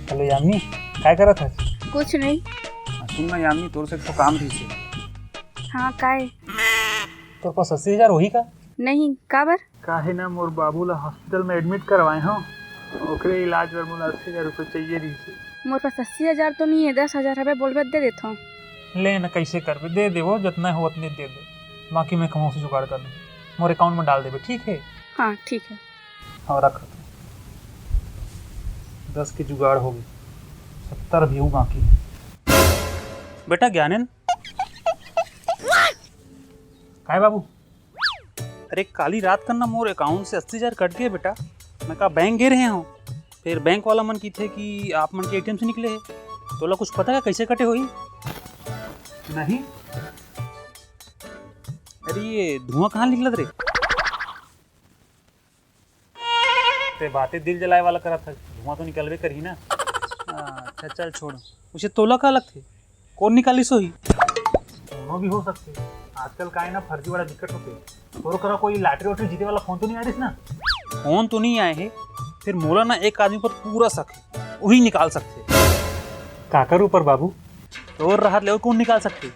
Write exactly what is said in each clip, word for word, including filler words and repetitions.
Hello यामी, काय करत हस? कुछ नहीं। हाँ, सुन ना यामी, तोर से एक ठो काम रहिस हे। हाँ, काय? तोर पास अस्सी हजार होही का? नहीं, काबर? काहे ना, मोर बाबू ला हॉस्पिटल में एडमिट करवाए हंव, ओकरे इलाज बर मोला अस्सी हजार रुपये चाहिए रहिस हे। मोर पास अस्सी हजार तो नहीं है, दस हजार हवे, बोलबे दे देथव। ले ना, कैसे करबे, दे देबो, जतना हो उतने दे दे, बाकी मैं कहूँ से जुगाड़ कर लूँ, मोर अकाउंट में डाल देबे, ठीक है? हाँ, ठीक है। हाँ, रख। दस के जुगाड़ हो गई, सत्तर अभी अउ बाकी है। बेटा ज्ञानेन। काय बाबू? अरे, काली रात कर ना मोर अकाउंट से अस्सी हजार कट गए बेटा। मैं का बैंक गे रहे हंव, फिर बैंक वाला मन किथे कि आप मन के एटीएम से निकले हे। तोला कुछ पता है कैसे कटे होही? नहीं। अरे, ये धुआं कहाँ निकलत रे? ते बातें दिल जलाए वाला करत हस, धुआं तो निकलबे करही ना। अच्छा, चल छोड़। उसे तोला का लगथे, कौन निकालिस होही? कोनो भी हो सकथे। आजकल का है ना, फर्जीवाड़ा दिक्कत होथे। तोर करा कोई लॉटरी वॉटरी जीते वाला फोन तो नहीं आ रहिस ना? फोन तो नहीं आए हे, फिर मोला ना एक आदमी पर पूरा शक है, वही निकाल सकथे। काकर ऊपर बाबू? तोर रहत ले अउ कौन निकाल सकथे?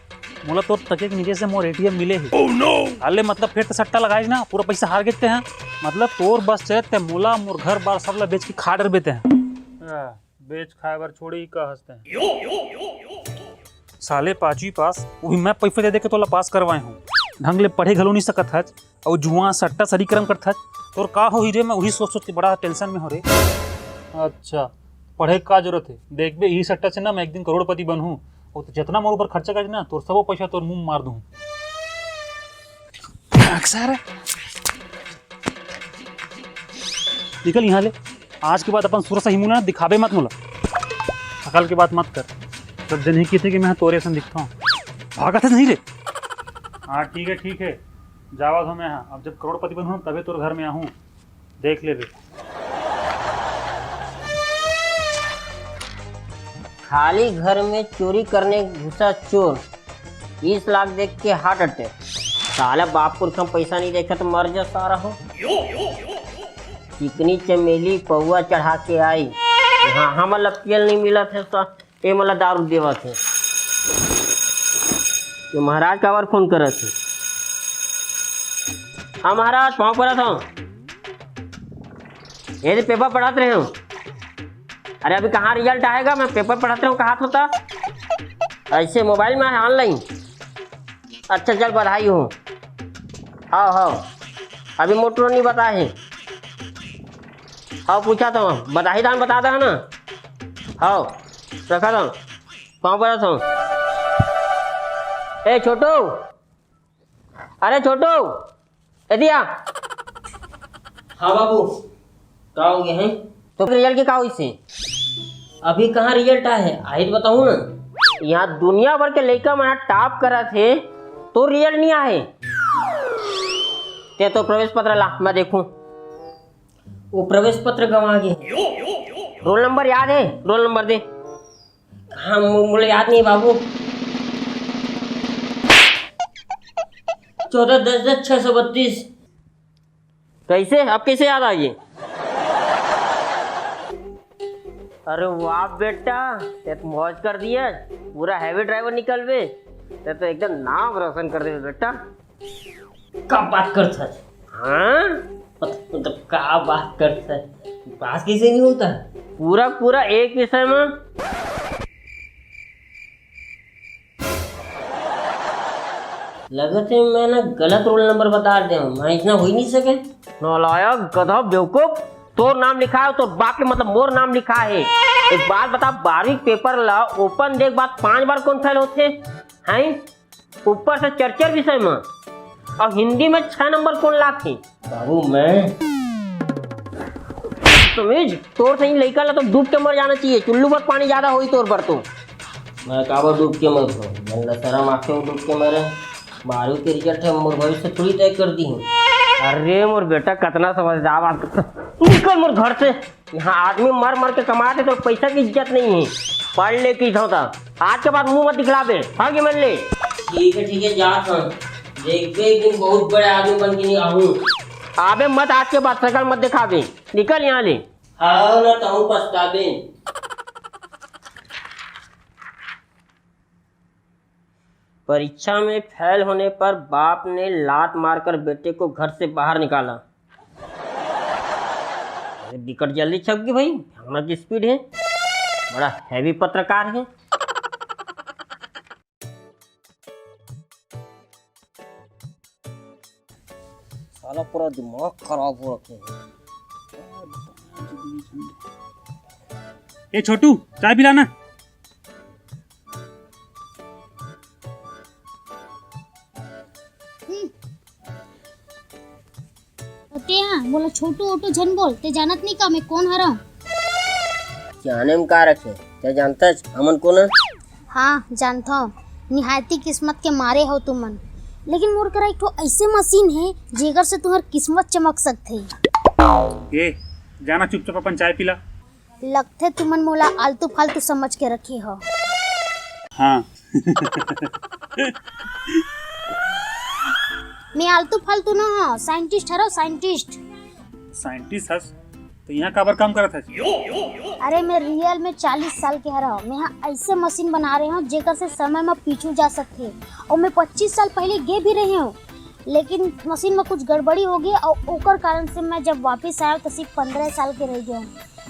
मोला तोर तकिया के नीचे से मोर एटीएम मिले हे। Oh no! अले मतलब फिर ते सट्टा लगाइस ना, पूरा पैसा हार गे ते हैं। मतलब तोर बस चले ते मोला, मोर घर बार सब ला बेच के खा डरबे ते हैं। हाँ, बेच खाए बर छोड़े ही का हंसते हैं। साले पांचवी पास, वो भी मैं पैसा दे दे के तोला पास करवाए हूँ। ढंग ले पढ़े घलो नहीं सकत हच, अउ जुआ सट्टा सरी करम करत हच। तोर का होही रे, मैं वही सोच सोच के बड़ा टेंशन में हो रे। अच्छा, पढ़े का जरूरत है? देखबे, यही सट्टा से ना मैं एक दिन करोड़पति बनहूँ। और तो जितना मोर ऊपर खर्चा कर ना, तोर सबो पैसा तोर मुंह में मार दूँ। अक्सर निकल यहाँ ले। आज के बाद अपन सुरसा ही मुंह ना दिखाबे मत मोला। शकल के बात मत कर। सब जन ही किथे कि मैं तोरे असन दिखता हूँ। भागत है नहीं रे। हाँ, ठीक है, ठीक है, जावत हूँ मैं। हाँ, अब जब करोड़पति बनहूँ तबे तोर घर में आहूँ, देख लेबे। खाली घर में चोरी करने घुसा चोर, बीस लाख देख के हार्ट अटैक। साला बाप पुरखा पैसा नहीं देखा तो मर जा सारा हो। चिकनी चमेली पौआ चढ़ा के आई, हाँ, हमन ला पियल नहीं मिलत है सा, ये मोला दारू देवत है। ये महाराज काबर फोन करत है? हाँ महाराज, पाँव परत हूँ। ये दे पेपर पढ़त रहे हूँ। अरे अभी कहाँ रिजल्ट आएगा, मैं पेपर पढ़त रहे हूँ, कहा होता ऐसे मोबाइल में है ऑनलाइन। अच्छा चल बधाई हो। हाँ हाँ, अभी मोटरो नहीं बता है। हाँ पूछा तो बधाई दान बता दे ना। हाँ रखा था। पाँव परत हूँ। ए छोटू, अरे छोटू, ए दिया। हाँ बाबू, का हो गया है? तो रिजल्ट के का होइस हे? अभी कहाँ रिजल्ट आए है, आई तो बताऊँ ना। यहाँ दुनिया भर के लइका मन टॉप करत हे, तो रिजल्ट नहीं आए। ते तो प्रवेश पत्र ला, मैं देखूँ। वो प्रवेश पत्र गंवा गे। रोल नंबर याद है? रोल नंबर दे। हाँ, मु-, मुझे याद नहीं बाबू। चौदह दस दस छः सौ बत्तीस। कैसे? अब कैसे याद आ गई? अरे वाह बेटा, ते तो मौज कर दिया, पूरा हैवी ड्राइवर निकल बे। ते तो एकदम नाम रोशन कर दे बेटा। का बात करत हस? हाँ? मतलब, मतलब, का बात करत हस? पास कैसे नहीं होता? पूरा, पूरा एक विषय में। लगत है मैं ना गलत रोल नंबर बता दे हूँ, मैं इतना हो ही नहीं सके। नालायक, गधा, बेवकूफ, तोर नाम लिखा है, तोर बाप के मतलब मोर नाम लिखा है। एक बात बता, बारहवीं पेपर ला ओपन देख बाद पांच बार कौन फेल होते हैं? ऊपर से चर चर विषय में, और हिंदी में छह नंबर कौन लाथे? बाबू मैं। तमीज, तोर सही लइका ला तो डूब के मर जाना चाहिए, चुल्लू पर पानी ज्यादा होई तोर बर तो। मैं काबर डूब के मरहूँ? मन ला शरम आथे वो डूब के मरे। बारहवीं के रिजल्ट है, मोर भविष्य थोड़ी तय कर दी है। अरे मोर बेटा, कतना समझदार बात। निकल मोर घर से। यहाँ आदमी मर मर के कमाथे तो पैसा की इज्जत नहीं है। पढ़ ले की था, आज के बाद मुंह मत दिखलाबे। हाँ कि मन ले। ठीक है, ठीक है, जात हूँ। देखबे एक दिन बहुत बड़े आदमी बन के नहीं आहूँ। आबे मत, आज के बाद शकल मत दिखाबे। निकल यहाँ ले। हाँ ना, तहूँ पछताबे। परीक्षा में फेल होने पर बाप ने लात मारकर बेटे को घर से बाहर निकाला। अरे, बिकट जल्दी छप गई भाई, भयानक स्पीड है, बड़ा हैवी पत्रकार है। साला पूरा दिमाग खराब हो रखे हैं। ए छोटू, चाय पिलाना। हम्म। अउ तें हा मोला छोटू ओटू झन बोल, तें जानत नहीं का मैं कोन हरव? जाने में का रखे, तें जानथस हमन कोन हन? हाँ, जानथव, निहायती किस्मत के मारे हो तुमन। लेकिन मोर करा एक ठो ऐसे मशीन है, जेकर से तुम्हार किस्मत चमक सकथे। ए, जाना चुपचाप अपन चाय पिला। लगथे तुमन मोला आलतू फालतू समझ के रखे हो। हाँ। मैं आलतू फालतू न हो, साइंटिस्ट हरो, साइंटिस्ट। साइंटिस्ट हस, तो यहाँ काबर काम करत हस? अरे, मैं रियल में चालीस साल के हरो। मैं यहाँ ऐसे मशीन बना रहे हो, जेकर से समय में पीछू जा सकथे। और मैं पच्चीस साल पहले गे भी रहे हो, लेकिन मशीन में कुछ गड़बड़ी हो गई और ओकर कारण से मैं जब वापस आया तो सिर्फ पंद्रह साल के रह गया हूँ।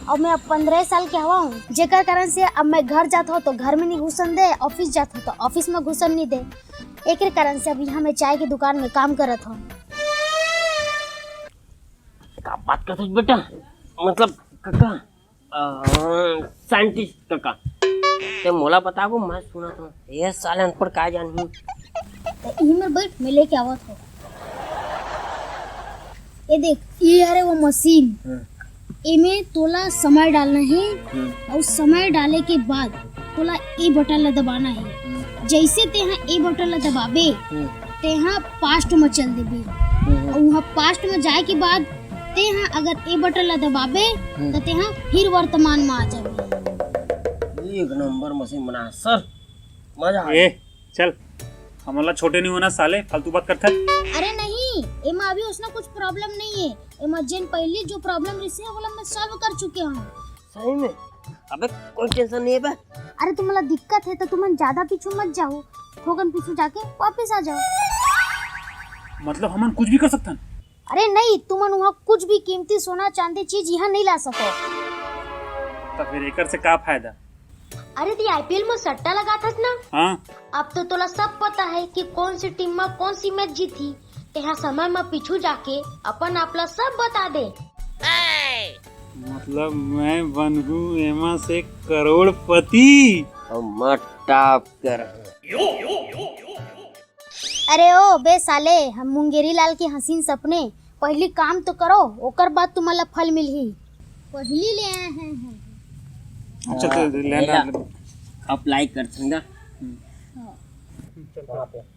अब मैं अब पंद्रह साल के हवा हूँ, जेकर कारण से अब मैं घर जात हूँ तो घर में नहीं घुसन दे, ऑफिस जात हूँ तो ऑफिस में घुसन नहीं दे। एक कारण से अब यहाँ मैं चाय की दुकान में काम करत हूँ। का बात करत हस बेटा? मतलब काका, अ, साइंटिस्ट काका, ते मोला बताबो, मैं सुनत हूँ। ये साले अनपढ़ का जानही। तो इही में बैठ, मैं लेके आवत हूँ। ये देख, ये हरे वो मशीन। हाँ। एमे तोला समय डालना है। हाँ। और समय डाले के बाद तोला ए बटन ला दबाना है। हाँ। जैसे तेहा ए बटन ला दबाबे, हाँ। तेहा पास्ट में चल देबे। हाँ। और वहाँ पास्ट में जाए के बाद तेहा अगर ए बटन ला दबाबे, हाँ। तो तेहा फिर वर्तमान में आ जाबे। एक नंबर मशीन बना सर, मजा आ ए, गया। चल, हमन ला छोटे नहीं होना साले, फालतू बात करथस। अरे नहीं, एमा अभी उसना कुछ प्रॉब्लम नहीं है। एमा जेन पहली जो प्रॉब्लम रही है, वो मैं सॉल्व कर चुके हूँ। सही में? अबे कोई टेंशन नहीं है बे। अरे तुमला दिक्कत है तो तुमन ज्यादा पीछू मत जाओ, थोकन पीछू जाके वापस आ जाओ। मतलब हमन कुछ भी कर सकथन? अरे नहीं, तुमन वहाँ कुछ भी कीमती सोना चांदी चीज यहाँ नहीं ला सको। तो फिर एकर से का फायदा? अरे ती आईपीएल में सट्टा लगाथस ना? हाँ। अब तो तोला सब पता है कि कौन सी टीम में कौन सी मैच जीती। तेहा समय में पीछू जाके अपन आप ला सब बता दे। मतलब मैं बनहूँ एमा से करोड़पति। और मैं टॉप कर। अरे ओ बे साले, हम मुंगेरी लाल के हसीन सपने, पहली काम तो करो, ओकर बाद तुम्हारा फल मिलही। पहली ले आए हैं। अच्छा, तो ले ला। अप्लाई कर संगा। हम्म। हाँ। चल, वहाँ पे।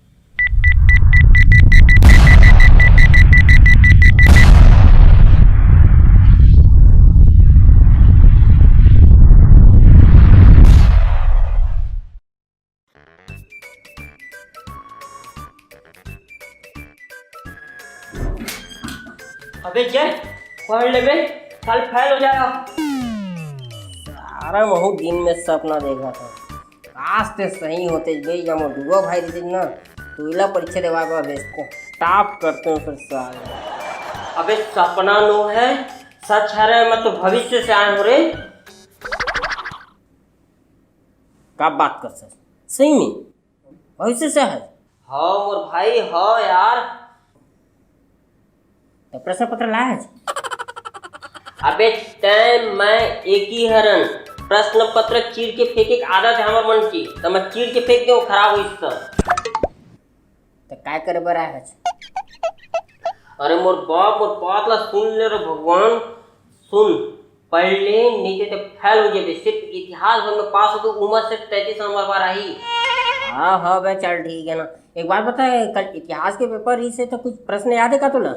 अबे जय, पढ़ ले बे, कल फेल हो जाएगा। सारा महू दिन में सपना देखा था, काश ते सही होते बे, या मोर दुआ भाई दीदी ना, तो इला परीक्षा देवा के भेजते, टॉप करते हैं फिर साल। अबे सपना नो है, सच है रे, मैं तो भविष्य से आया हूँ रे। का बात कर सर, सही में भविष्य से है? हाँ मोर भाई, हाँ यार। तो प्रश्न पत्र लाए है? अबे तैं मैं एक ही हरन, प्रश्न पत्र चीर के फेंके के आदत है हमर मन की, तो मैं चीर के फेंक दूँ, खराब होइस तो। तो काय करे बर आए हच? अरे मोर बाप, मोर बात ला सुन ले रे भगवान, सुन, पढ़ ले, नहीं ते फेल हो जाबे। सिर्फ इतिहास भर में पास हो तो उम्र से तैंतीस नंबर पर आई। हाँ, हाँ बे, चल ठीक है ना। एक बात बता, कल इतिहास के पेपर ही से तो कुछ प्रश्न याद है का तुला?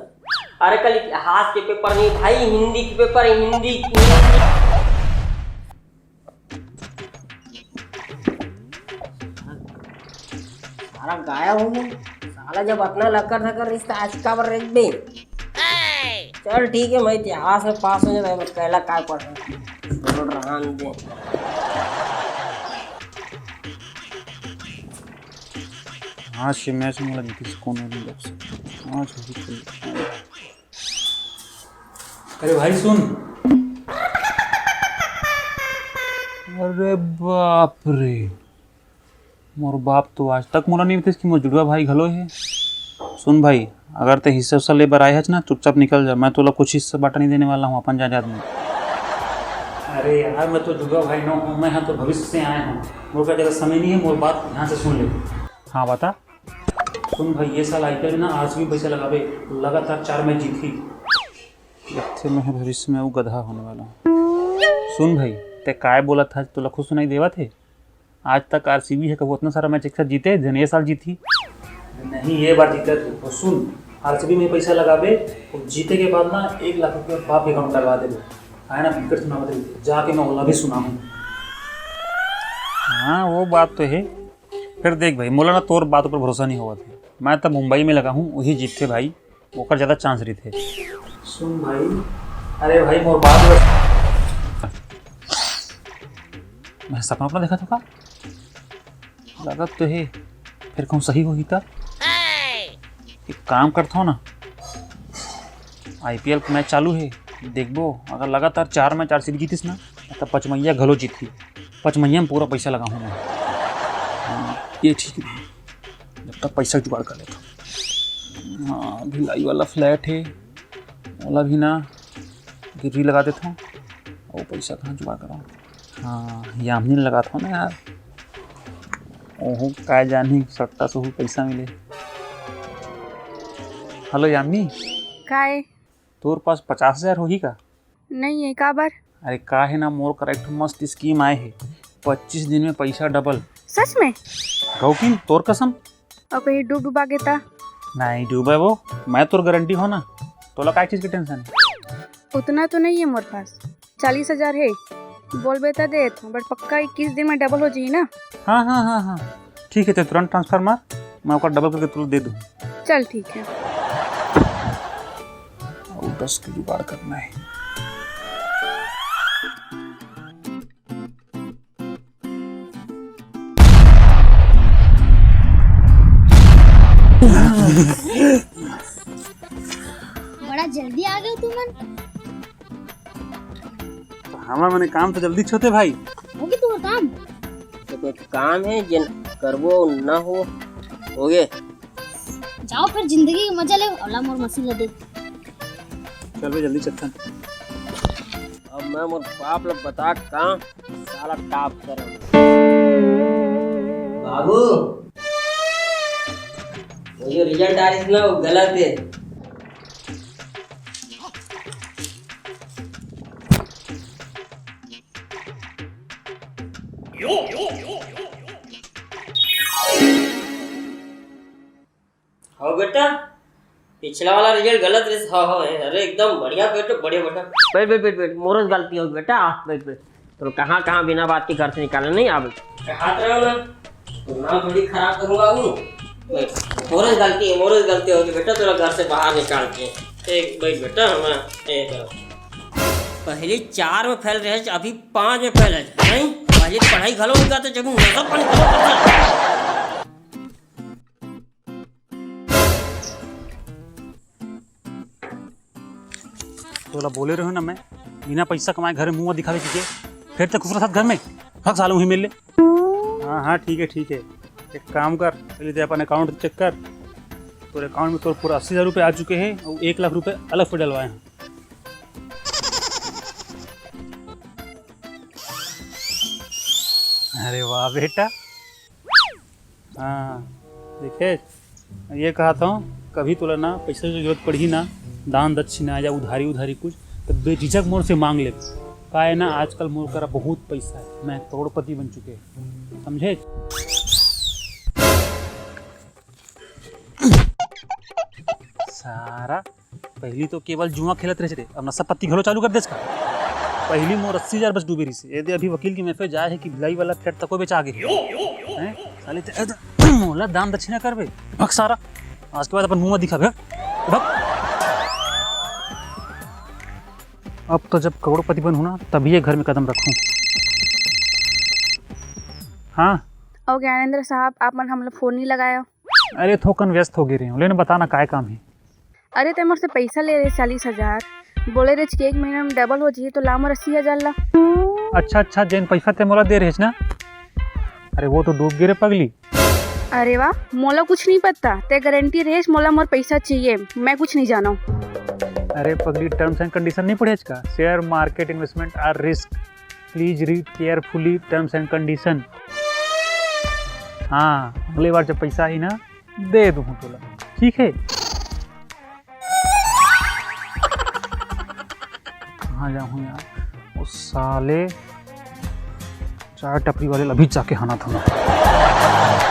अरे कल इतिहास के पेपर नहीं भाई, हिंदी के पेपर है, हिंदी, हिंदी। सारा गायब हो गया। साला जब अतना लक्कर धक्कर रिश्ता आज काबर रख दे। चल ठीक है, मैं इतिहास में पास हो जाता, मैं पहला काय पढ़ रहा हूँ। रहन दे। आज के मैच में जीतिस, कोनो नहीं रोक सकता। आज भी खेल। अरे भाई सुन। अरे बाप रे, मोर बाप तो आज तक मोला नहीं बतेस कि मोर जुड़वा भाई घलो हे। सुन भाई, अगर ते हिस्सा उस्सा ले बर आए हच ना, चुपचाप निकल जा। मैं तोला कुछ हिस्सा बांटा नहीं देने वाला हूँ अपन जायदाद में। अरे यार, मैं तो जुड़वा भाई नो हूँ, मैं यहाँ तो भविष्य से आया हूँ। मोर का ज्यादा समय नहीं है, मोर बात ध्यान से सुन ले। हाँ बता। सुन भाई, ये साल आईपीएल में ना आरसीबी पैसा लगावे, लगातार चार मैच जीतही। लगथे मैं भविष्य में वो गधा होने वाला हूँ। सुन भाई, ते काय बोलत हस, तोला खुद सुनाई देवत हे? आज तक आरसीबी हे कभू उतना सारा मैच एक साथ जीते, जन ये साल जीतही। नहीं, ये बार जीते तू। और सुन, आरसीबी में पैसा लगाबे, और जीते के बाद ना एक लाख रुपया बाप के अकाउंट में डलवा देबे। आए ना, बिकट सुनावत रही, जाके मैं ओला भी सुनाहूँ। हाँ, वो बात तो है। फिर देख भाई, मोला ना तोर बात ऊपर भरोसा नहीं होवत हे। मैं तो मुंबई में लगा हूँ, वही जीतथे भाई, ओकर ज्यादा चांस रहिथे। सुन भाई, अरे भाई, मोर बात बस। मैं सपना अपना देखा था का? लगत तो हे, फिर कहूँ सही होही त? एक काम करथव ना, आईपीएल के मैच चालू हे, देखबो, अगर लगातार चार मैच आरसीबी जीतिस ना, त पचमैया घलो जीतही। पचमैया में पूरा पैसा लगाहूँ मैं। हाँ, ये ठीक हे, जब तक पैसा जुगाड़ कर लेथव। हाँ, भिलाई वाला फ्लैट हे, ओला भी ना गिरवी लगा देथव। अउ पैसा कहाँ जुगाड़ कराऊँ? हाँ, यामिनी ल लगाथव ना यार। ओहू काय जानही, सट्टा से ओहू पैसा मिले। हेलो यामिनी। काय? तोर पास पचास हजार होही का? नहीं है, काबर? अरे का हे ना, मोर करा एक ठो मस्त स्कीम आए हे, पच्चीस दिन में पैसा डबल। सच में? गौकिन, तोर कसम। अउ कहीं डूब डुबा गे ता? नहीं डूबे वो, मैं तोर गारंटी हो ना, तोला काय चीज के टेंशन हे? उतना तो नहीं है मोर पास, चालीस हजार है, बोलबे त दे देथव, but पक्का इक्कीस दिन में डबल हो जाही ना? हाँ हाँ हाँ हाँ, ठीक है, ते तुरंत ट्रांसफर मार, मैं ओकर डबल करके तुरंत दे दूँ। चल ठीक है। अउ दस के जुगाड़ करना है। बड़ा जल्दी आ गए तुमन। तो हमर मने काम तो जल्दी होथे भाई। होगे तुम्हार काम? तो कोई काम है जेन करबो ना हो, होगे। जाओ फिर जिंदगी के मजा ले, ओला मोर मशीन ला दे। चल बे जल्दी चलथन। अब मैं मोर बाप ला बता का साला टॉप करम। बाबू, वो जो रिजल्ट आ रही ना, वो गलत है। हो बेटा, पिछला वाला रिजल्ट गलत रहिस। हाँ, हाँ, अरे एकदम बढ़िया बेटा, बढ़िया बेटा। बैठ, बैठ, बैठ, बैठ, मोरस गलती हो बेटा, आ, बैठ, बैठ। तो कहाँ, कहाँ बिना बात के घर से निकाले नहीं आवे। हाथ रहो ना, तो नाम थोड़ी खराब करूँगा वो। बैठ, मोरस गलती है, मोरस गलती होगी बेटा, तोला घर से बाहर निकाल के। एक बैठ बेटा, हमारा एक। पहले चार में फेल रहे, अभी पाँच में फेल है, नहीं? पहले पढ़ाई घलो नहीं करते, जब नशा पानी घलो करते। तोला बोले रहो ना मैं, बिना पैसा कमाए घर में मुंह दिखावे के, फिर तक खुसरा साथ घर में, हक सालों ही मिल ले। हाँ हाँ, ठीक है ठीक है, एक काम कर, पहले दे अपन अकाउंट चेक कर। तोर अकाउंट में तोर पूरा अस्सी हजार रुपये आ चुके हैं और एक लाख रुपये अलग से डलवाए हैं। अरे वाह बेटा। हाँ, देखे, ये कहा था, कभी तोला ना पैसा की जरूरत पड़ी ना, दान दक्षिणा या उधारी उधारी कुछ, तो बेझिझक मोर से मांग ले। का है ना, आजकल मोर करा बहुत पैसा है, मैं करोड़पति बन चुके हैं, समझे? सारा पहली तो केवल जुआ खेलत रहे थे, अब नशा पत्ती घलो चालू कर देस का। पहली मोर अस्सी हजार बस डूबे रहिस, ये दे अभी वकील की महफिल जाए है कि भिलाई वाला फ्लैट तको बेचा आगे। हैं? साले ते, ए, मोला दान दक्षिणा करबे, भग सारा, आज के बाद अपन मुंह मत दिखाबे, भग। अब तो जब करोड़पति बनहूँ ना, तभी ये घर में कदम रखूँ। हाँ। अउ ज्ञानेंद्र साहब, आप मन हमला फोन नहीं लगाया? अरे, थोकन व्यस्त हो गे रहेंव। ले ना, बता ना, काय काम हे? अरे, ते मोर से पैसा ले रहे चालीस हजार, बोले रहे कि एक महीना में डबल हो जाही, तो ला मोर अस्सी हजार ला। अच्छा अच्छा, जेन पैसा ते मोला दे रहेस ना, अरे वो तो डूब गे रे पगली। अरे वाह, मोला कुछ नहीं पता, ते गारंटी रहेस, मोला मोर पैसा चाहिए, मैं कुछ नहीं जानव। अरे पगली, terms and condition नहीं पढ़ेस का? Share market investment are risk, please read carefully terms and condition। हाँ, अगले बार जब पैसा आही ना, दे दूँ तोला, ठीक है? कहाँ जाऊँ यार, वो साले चाय टपरी वाले ल अभी जाके हाना था।